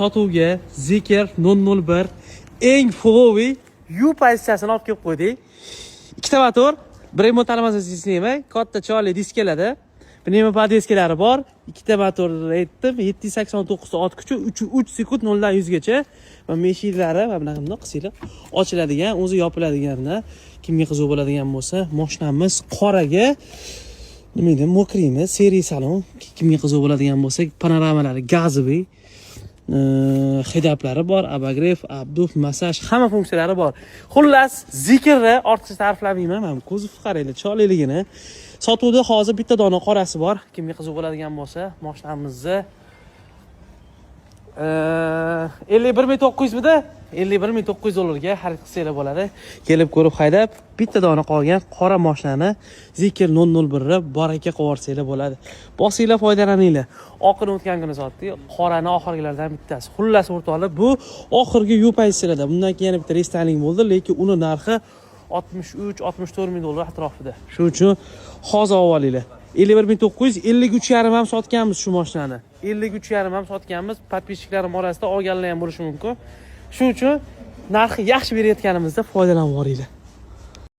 Sotuvga Zeekr 001 eng фловый U pozitsiyasini olib kelib qo'ydik. Ikkita motor, Brembo тормозной sistema, katta chiroyli diskaladi. Pnevmopodveskalari lari bor. Ikkita motor aytdim, 789 ta ot kuchi, 3 sekund 0 dan 100 gacha. Va eshiklari va bunaqa bundoq qilsanglar ochiladigan, o'zi yopiladigan. Kimga qiziq bo'ladigan bo'lsa, mashinamiz qoraga, nima deydi, мокрый mi, серый salon. Kimga qiziq bo'ladigan bo'lsa, panoramalari газовый, head-up lari bor, обогрев, обдув, massaj, hamma funksiyalari bor. Xullas, Zeekrni ortiqcha ta'riflamayman. Mana kuzov qaranglar, chiroyliligini. Sotuvda hozir bitta dona qorasi bor. Kimga qiziq bo'ladigan bo'lsa, mashinamizni 51 900 midi? 51 900 dollarga xarid qilsanglar bo'ladi. Kelib ko'rib haydab, bitta dona qolgan qora mashinani, Zeekr 001 ni baraka qilib yuborsanglar bo'ladi. Bosinglar, foydalaninglar. Oqini o'tgan kuni sotdik, qorani oxirgilardan bittasi. Xullas, o'rtoqlar, bu oxirgi U pozitsiyalarda. Bundan keyin yana bitta рестайлинг bo'ldi, lekin uni narxi 63 64 ming dollar atrofida. Shuning uchun hozir olib olinglar. 51 900, 53,5 ham sotganmiz shu mashinani. 53,5 ham sotganmiz. Подписчик larim orasida olganlar ham bo'lishi mumkin. Shuning uchun narxi yaxshi berayotganimizda foydalanib yuboringlar.